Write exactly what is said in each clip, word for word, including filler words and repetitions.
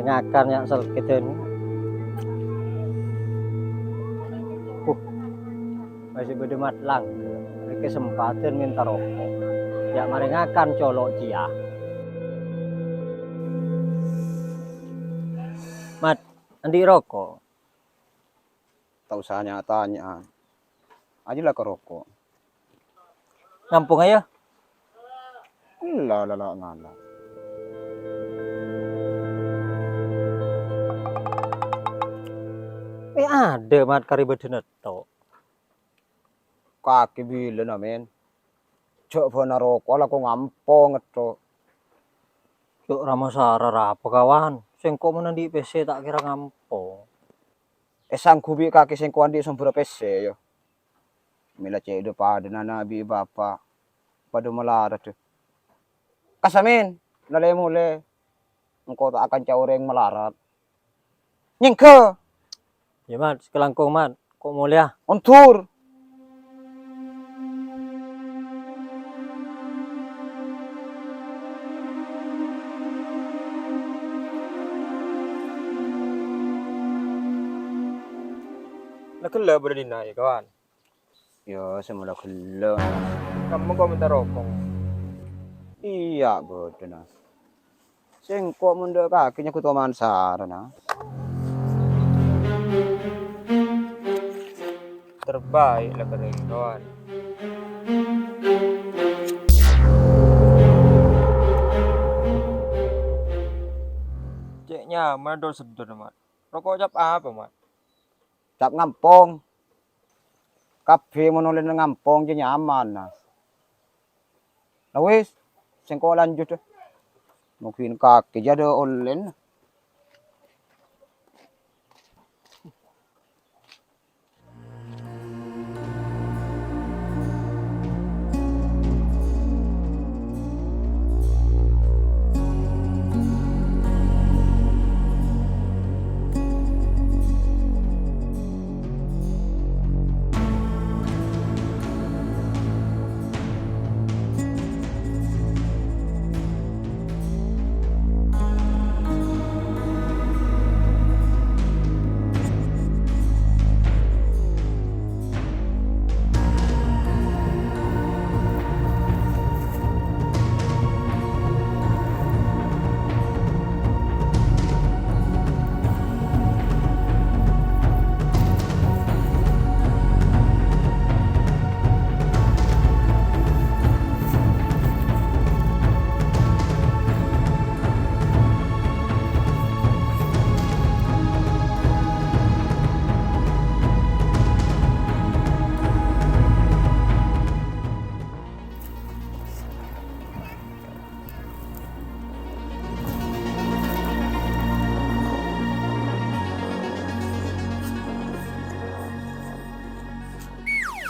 Ngakan ya' sel kèdhân. Huh, masih bâdâ mat langghâr. Rèkè sempadan mènta roko'. Ya' marè ngakan colo' kèya. Mat, andi' roko'? Ta' osa nya-tanya'an. Ajâ la ka roko'. Ngampong, ayo. Ella, la, la, ngala. Eh, adâ, Mat, karè bâdâna to'. Kakè bilâna, Men. Jhâ' bâna roko' la ko ngampong to'. Jhâ' rama sara rapa, kawan. Sèngko' mon andi' pèssè ta' kèra ngampong. Èsangghubi kakè sèngko' andi' sombhârrâ pèssè, yâ. Mèla cè' dâ-padâna ana' bi' bapa', padâ malarat, dâ. Kasamin, la lè-molè, engko' ta' akanca orèng malarat. Nyèngghâ! Yâ, Mat, sakalangkong, Mat. Ko' molèya. Ondur! La ghellâ' bâdâ dinna', yâ, kawan? Yâ, sè mola ghellâ'. Kamu kok minta rokok? Iyâ, bâdâna. Sèngko' mon dâ' kakè nyaku toman sarana. Terbaik la kering, kawan. Cè' nyaman dol seddor, Mat. Rokok cap apa, Mat? Cap ngampong. Kabbhi mon ollèna ngampong jâ nyaman, nah. La wis, sèngko' lanjut, eh. Mungkin kakè jâ dâ' ollèna.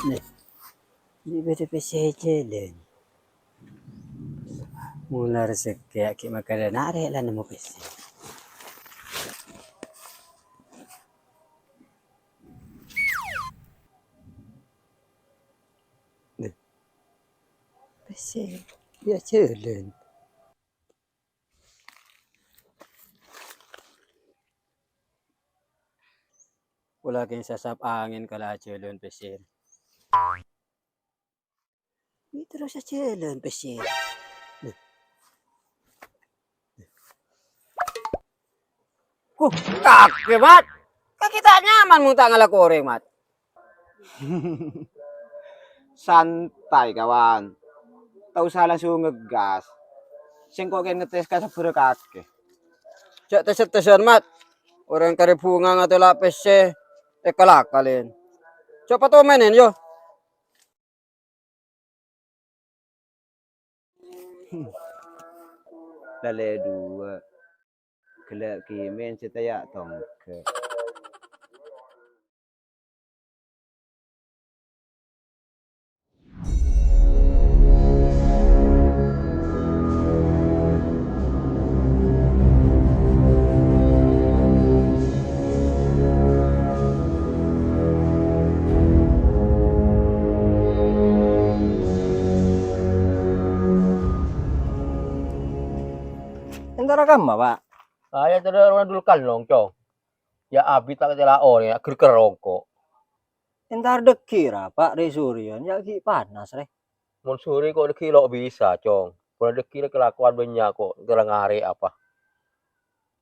Nih, ini bâdâ pèssè jhâlân. Mula rejekkè ghi' makarè narè' la nemmo pèssè. Nih, pèssè, yâ jhâlân. Pola kèng sasap angèn kala ajhâlân pèssè. Ini terros ajhâlân pèssè. Huh, kakè, Mat. Kakè ta' nyaman mon ta' ngala' korèng, Mat. Santai, kawan. Ta' osa langsung ngegas. Sèngko' kèng ngetes ka sabbhârâ kakè. Jhâ' tes-tesan, Mat. Orèng karè bhunga ngatela' pèssè, èkal-akalè. Jhâ' patomènè, yo. Lalè duwâ'. Ghellâ' kèmèn sè taya' tongghâ. Entara kamma, Pak? Ayo, tadâ' rowa dul kalong, Cong. Ya, abit ta' katela'o, ya, ger-ger rongko'. Entar dâggi', ra, Pa', rè sorèyan, ya, ghi' panas, rè. Mon sorè ko' dâggi' lo' bisa, Cong. Pon dâggi' rè kalakowan bânnya' ko', kèra ngarè' apa.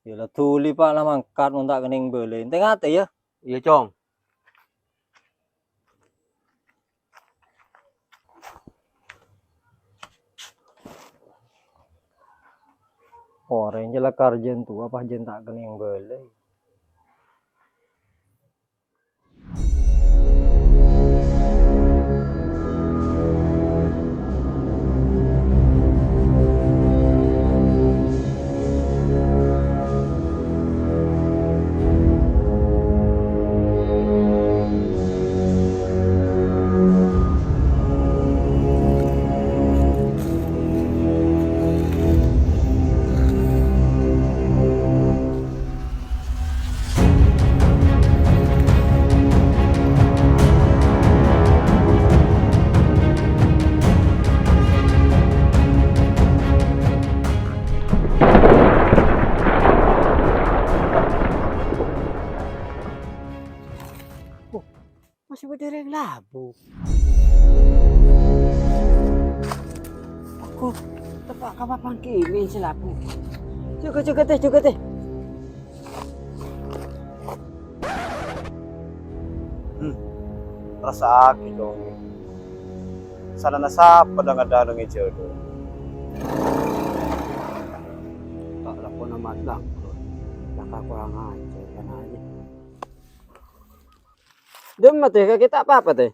Ya, la dhuli, Pa', la mangkat, mon ta' kennèng bâlâi. Tè-ngatè, ya. Iyâ, Cong. Orèng jhâ' la karjhân towa, pas jhân ta' kennèng bâlâi. Masih bâdâ rèng labu. Aku tepa' ka papang kènè' sè labu. Jâgâ, jâgâ, tè, jâgâ, tè. Hmm. Rassa'aghi, Cong. Sarana sapa dang-ngadang è jhâlân? Ta' lakona matlang, Bro. Laka kurang ajar, kan, aja. Dâmma, tè, kakè ta' apa-apa, tè?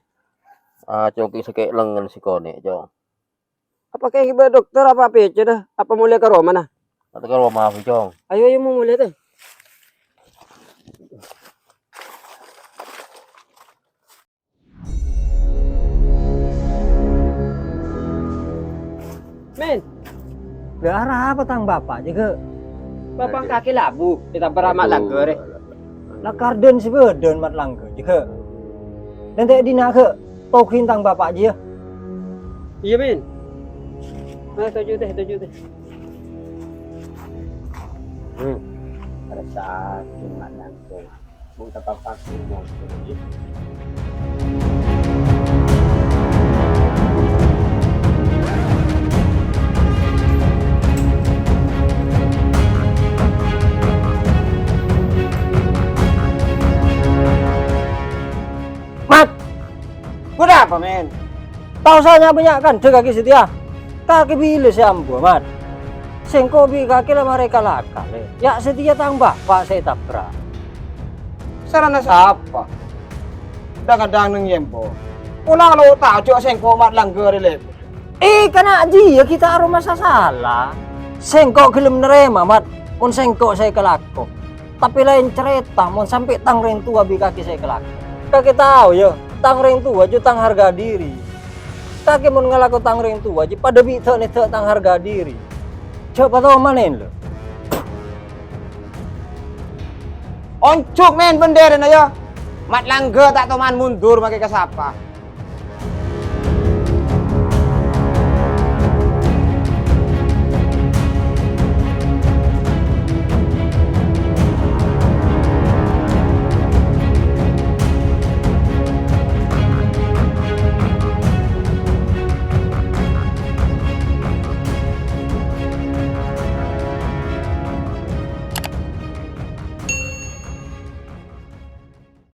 Ah, Cong, sakè' lengngen sè konè', Cong. Apa kakè bâdâ dokter apa pècè, dâ? Apa molè ka romana? Atau ka roma, Cong. Ayo, ayo, mau molè, tè. Men. Lah, arapa tang bapa', jâgâ? Bapa' kakè labu, ètabâr ma' langghâr, è. La kardhân sè bâdân mat langghâr, jâgâ. Dântè' dinna', gâ', toghin tang bapa' jiyâ. Iyâ, Men. Ah, toju', tè, toju', tè. Hmm. Rassa'aghi mat langghâr. Mat! Bâdâ apa, Men? Ta' osa nya'-bânnya' kandhâ kakè satèya. Kakè bilâ sè ambuwâ, Mat. Sèngko' bi' kakè la marè kala-kala. Ya' satèya tang bapa' sè ètabrak. Sarana sapa? Dang-ngadang neng yembo. Pola lo' ta' jhâ' sèngko' mat langghâr è lèbur. Eh, kana' jiyâ ghi' ta' aromasa sala. Sèngko' ghellem narèma, Mat, mon sèngko' sè èkalako. Tapè laèn carèta mon sampè' tang rèng towa bi' kakè sè èkalako. Kakè tao, yâ, tang rèng towa jiyâ tang harga diri. Kakè mon ngalako tang rèng towa jiyâ padâ bi' dâ'-nèdâ' tang harga diri. Jhâ' patoman, èn, lho. Onjhuk, Men, bendherana, yâ. Mat langghâr ta' toman mundur makè ka sapa.